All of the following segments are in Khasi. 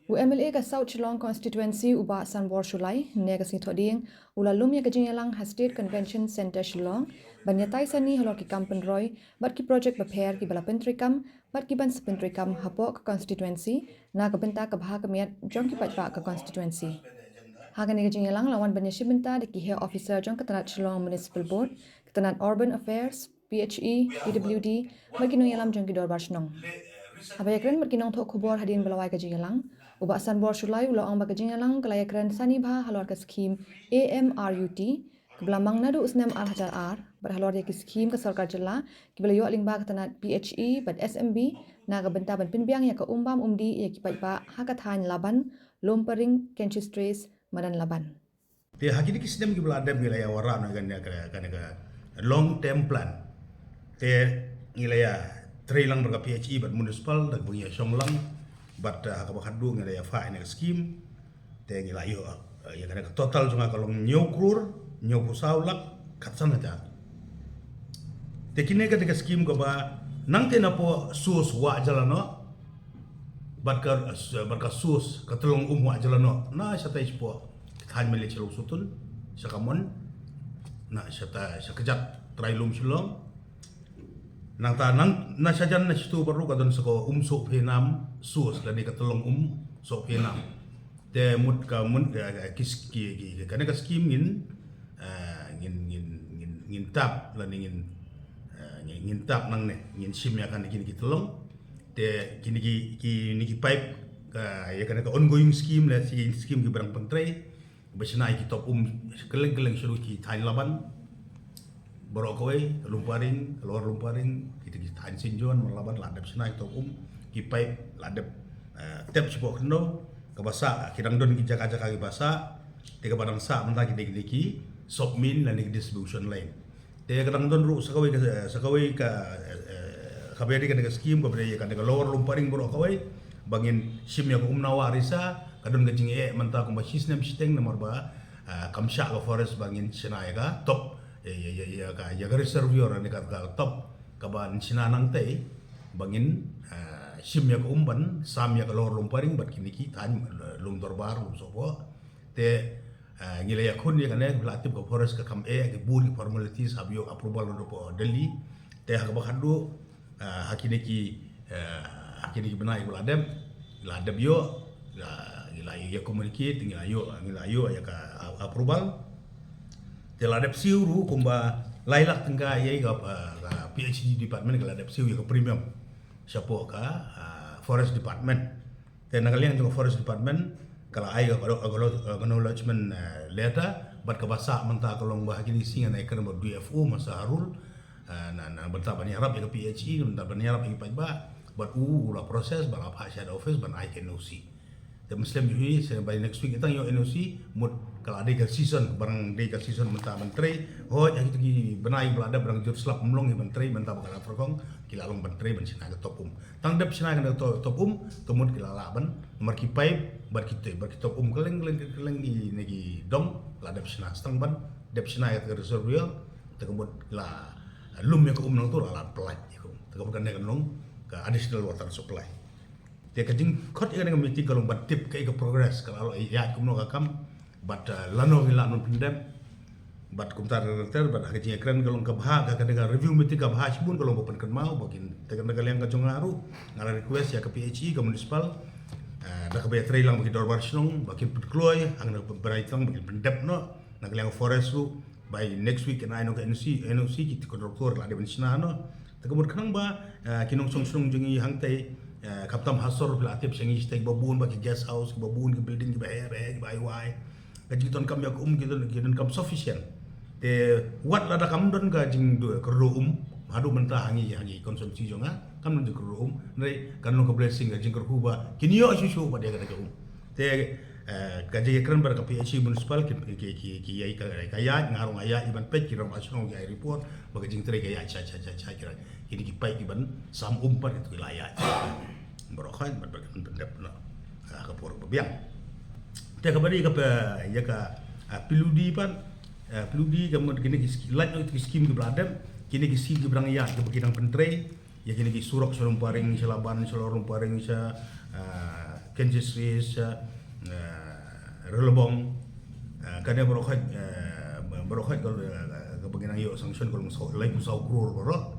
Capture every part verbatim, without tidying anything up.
U MLA ka South Shillong Constituency, u Bah Sanbor Shullai, ne ka sngi Thohdieng u la lum ïa ka jingïalang ha State Convention Centre Shillong ban ïatai sani halor ki kam pynroi bad ki projek bapher kiba la pyntreikam bad kiban sa pyntreikam hapoh ka constituency na ka bynta ka bha ka miat jong ki paidbah ka constituency. Ha kane ka jingïalang la wan ban ïashim bynta da ki heh officer jong ka tnat Shillong Municipal Board, ka tnat Urban Affairs, PHE, PWD bad ki nongïalam jong ki dorbar shnong. Haba ïakren bad ki nongthoh khubor hadien ba la wai ka jingïalang, u Bah Sanbor Shullai u la ong ba ka jingïalang ka la ïakren sani bha halor ka skhim AMRUT kaba la mang naduh u snem ar hajar ar bad halor ïa ki skhim ka sorkar jylla kiba la ïoh lyngba ka tnat PHE bad SMB na ka bynta ban pynbiang ïa ka um bam um dih ïa ki paidbah ha ka thaiñ Laban, Lumparing, Kynshit Trace, Madan Laban. Te ha kine ki snem kiba la dep ngi la ïa wanrah noh ïa kane ka long term plan. Te ngi la ïa trei lang bad ka PHE bad municipal da kaba ngi ïa shong lang bad ha kaba khatduh ngi la ïa phah ïa kane ka skim. Te ngi la ïoh ïa kane ka total jong nga ka long hynñiew klur hynñiewphew saw lak khatsan hajar. Te kine ka dei ka skim kaba nangta napoh source wah jylla noh bad ka bad ka source ka tyllong um wah jylla noh na shatai shapoh ka thaiñ Mylliem Shillong Sutun, sha Kamon, na shatai sha kjat trai lum Shillong. Nangta nang na shajan na shitu baroh ka don sa ka um Sohpheinam source lane ka tyllong um Sohpheinam. Te mut ka mut ki ki kane ka skim ngin ngin ngin ngin ngin tap lane ngin ngin tap nangne ngin shim ïa kane kine ki tyllong. Te kine ki kine ki pipe ka ïa kane ka ongoing scheme la ki scheme kiba dang pyntrei ba shna ïa ki top um kylleng kylleng sha ki thaiñ Laban baroh kawei, Lumparing, Lower Lumparing, kita ki thaiñ Saint John, Laban la dep shna ïa ki top um, ki pipe la dep tep shapoh khyndew, kaba sah ki dang don ki jaka jaka kiba sah. Te kaba dang sah mynta ki dei ki sub main lane ki distribution line. Te ka dang don ruh sa kawei ka sa kawei ka kaba ïadei kane ka skim kaba dei kane ka Lower Lumparing baroh kawei ba ngin shim ïa ka um Nawa Risa. Ka don ka jingeh mynta kumba shi snem shiteng namar ba kam shah ka forest ba ngin shna ïa ka top ïa ka ïa ka reservoir ne ka top kaba ngin shna nangtei ba ngin shim ïa ka um ban sam ïa ka Lower Lumparing bad kine ki thaiñ Lumdorbar Lumsohphoh. Te ngi la ïakhun ïa kane la tip ka forest ka kam eh ki bun ki formalities hap ïoh approval naduh Delhi. Te ha kaba khatduh ha kine ki ha kine ki bnai ba la dep la dep ïoh la ngi la ïa communicate ngi la ïoh ngi la ïoh ïa ka approval. Te la dep siew ruh kumba lai lak tyngka ïa ka PHE department ka la dep siew ïa ka premium shapoh ka forest department. Te na ka liang jong ka forest department ka la ai ka acknowledgement letter bad kaba sah mynta ka long ba ha kine ki sngi ngan ai kren bad DFO Masa Harul na na bynta ban ïarap ïa ka PHE bynta ban ïarap ïa ki paidbah bad u u la process ba la phah sha office ban ai ka NOC. Te mynsiem jong ngi sa by next week tang ïoh NOC mut ka la dei ka season ba dang dei ka season mynta ban trei. Hooid ha kito ki bnai ba la dep ba dang jur slap ym long hi ban trei mynta ba ka la pyrkong ki la long ban trei ban shna ka top um. Tang dep shna ka top um te mut ki la lah ban namar ki pipe bad ki top um kylleng kylleng kylleng ki ne ki dong la dep shna. Tang ban dep shna ka reservoir te ka mut la lum ïa ka um nangtu la la pynlait ïa ka um te ka mut kane kan long ka additional water supply. Te ka jingkhot ïa kane ka meeting ka long ban tip kaei ka progress ka la ïaid kumno ka kam bad lano ngi lah ban pyndep bad kumta ter ter bad ha ka jingïakren ka long ka bha ka kane ka review meeting ka bha shibun ka long ba pynkynmaw ba kin te kane ka liang ka jong nga ruh nga la request ïa ka PHE ka municipal da kaba ïatrei lang ba ki dorbar shnong ba kin pynkloi hangne ba rai tang ba kin pyndep noh na ka liang forest ruh. By next week kin ai noh ka NOC NOC ki contractor la dei ban shna noh. Te ka mut khnang ba ki nongshong shnong jong ngi hangtei khamtam ha sor phi la tip sha ngi sha tei ba bun ba ki guest house ba bun ki building kiba heh ba heh kiba ai wai. Ka jingdonkam ïa ka um ki don ki donkam sufficient. Te wat lada kam don ka jingkyrduh um haduh mynta ha ngi ha ngi constituency jong nga kam don jingkyrduh um. Hynrei kan long ka blessing ka jingkyrkhu ba kin ïoh shuh shuh ba dei ka dei ka um. Te ka jingïakren bad ka PHE municipal ki ki ki ki ïa ka ïaid nga rong ïa ban peit ki rong ashnong ki ai report ba ka jingtrei ka ïaid sha sha sha sha ki rong kine ki paip ki ban sam um pat ki la ïaid. Baroh khan ban ban ban dep na ka por ba biang. Te ka bari ka ïa ka PWD pat PWD ka mut kine ki lait ki skim ki bla dep kine ki skim ki brang ïaid ki ba ki dang pyntrei. Ïa kine ki surok sha Lumparing sha Laban sha Lower Lumparing sha Kynjri Sri, eh, Relebong, eh, kane baroh khoit, eh, baroh khoit ka, eh, kaba ngi nang ïoh sanction ka long saw, laiphew saw klur baroh.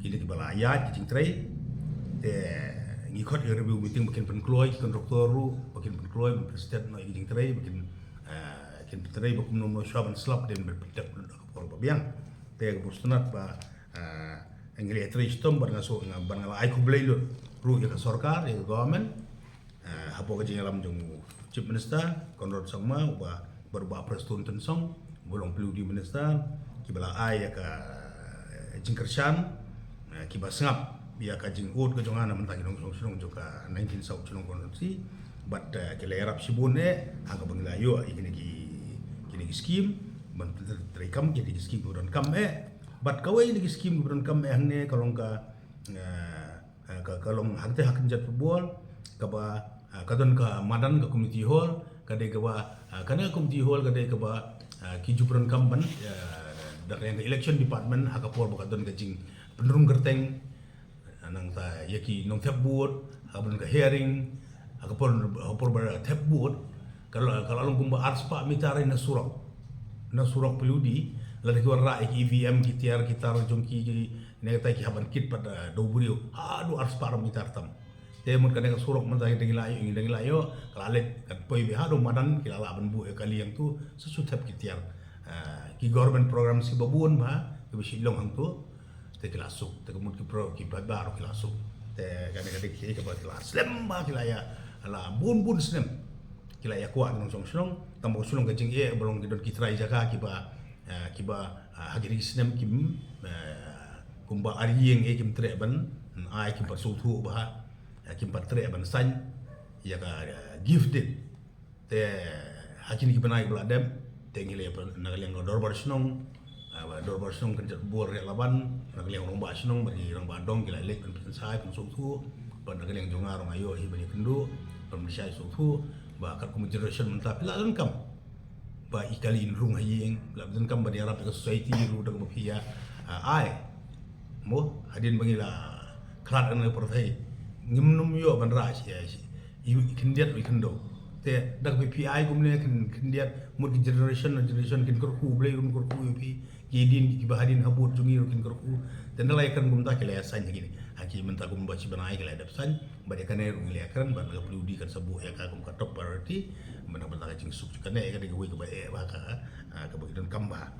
Kine kiba la ïaid ki jingtrei. Te ngi khot ïa ka review meeting ba kin pynkloi ki contractor ruh, ba kin pynkloi, ba kin stet noh ïa ki jingtrei, ba kin, eh, kin pyntrei ba kumno kumno shuwa ban slap, dei ban pyndep lut ha ka por ba biang. Te ka bor sngewtynnat ba, eh, ngi la ïatrei shitom, bad nga shu, nga, bad nga la ai khublei lut ruh ïa ka sorkar, ïa ka government, eh, hapoh ka jingïalam jong u Chief Minister Conrad Sangma, uba, bad u Bah Prestone Tynsong uba long P W D Minister, kiba la ai ïa ka, eh, jingkyrshan, eh, kiba sngap ïa ka jingud ka jong nga na bynta ki nongshong shnong jong ka nineteen South Shillong Constituency. Bad, eh, ki la ïarap shibun eh ha kaba ngi la ïoh ïa kine ki, kine ki skim ban treikam, kine ki skim kiba donkam eh. Bad kawei na ki skim kiba donkam eh hangne ka long ka, eh, eh, ka, ka long ha kata ha ka kynja football, kaba, eh, ka don ka madan, ka community hall, ka dei kaba, eh, kane ka community hall ka dei kaba, eh, ki ju pyndonkam ban, eh, da ka liang ka election department ha ka por ba ka don ka jingpynrung kyrteng, eh, nangta ïa ki nongthep vote, ha kaba don ka hearing, ha ka por, ha ka por ba thep vote, ka la, ka la long kumba arspah mitar na surok. Na surok P W D, lada ki wanrah ïa ki E V M, ki tiar ki tar jong ki, ki ne kata ki hap ban kit pat, eh, da u briew haduh arspah mitar tam. Te mut kane ka surok mynta ngi dang ïa la ïoh, ngi dang ïa la ïoh, ka la leit, ka poi beit haduh madan, ki la lah ban buh ïa kali hangto, sa shu thep ki tiar. Eh, ki government programs kiba bun bha kiba shu long hangto. Te ki la suk, te ka mut ki pro, ki paidbah ruh ki la suk. Te kane ka dei kaei kaba ki la slem bha, ki la ïa, la bun bun snem ki la ïa kwah ki nongshong shnong. Tang ba ka shnong ka jingeh ba long ki don ki trai jaka kiba, eh, kiba, eh, ha kine ki snem kim, eh, kumba ar ïing eh kim treh ban ai, kim pat sngewthuh bha, eh, kim pat treh ban sign ïa ka, eh, gift deed. Te ha kine ki bnai kiba la dep, te ngi la ïa pyn, na ka liang ka dorbar shnong, ah, ba dorbar shnong, kynja football Riat Laban, na ka liang u rangbah shnong bad ki rangbah dong ki la leit ban pynshai pynsngewthuh. Bad na ka liang jong nga ruh nga ïoh hi ban ïakynduh, ban pynshai sngewthuh ba katkum generation mynta phi la donkam ba i kali in rung ha ïing, phi la donkam ban ïarap ïa ka society ruh da kaba phi ïa, ah, ai. Mo, hadien ba ngi la khlad na ka pyrthei, ngim nym ïoh ban rah shi, shi, i khyndiat i khyndew. Te da kaba phi ai kumne khyn, khyndiat, mut ki generation na generation kin kyrkhu, U Blei ruh un kyrkhu ïa phi. Ki dien kiba hadien habud jong ngi ruh kin kyrkhu. Te ynda la ïakren kumta ki la ïa sign ha kine. Ha ki mynta kumba shi bnai ki la ïa dep sign. Bad ïa kane ruh ngi la ïakren bad ka P W D kan sa buh ïa ka kum ka top priority. Mynta ka bynta ka jingsuk jong kane ka dei kawei kaba eh bha ka, ah, kaba ki donkam bha.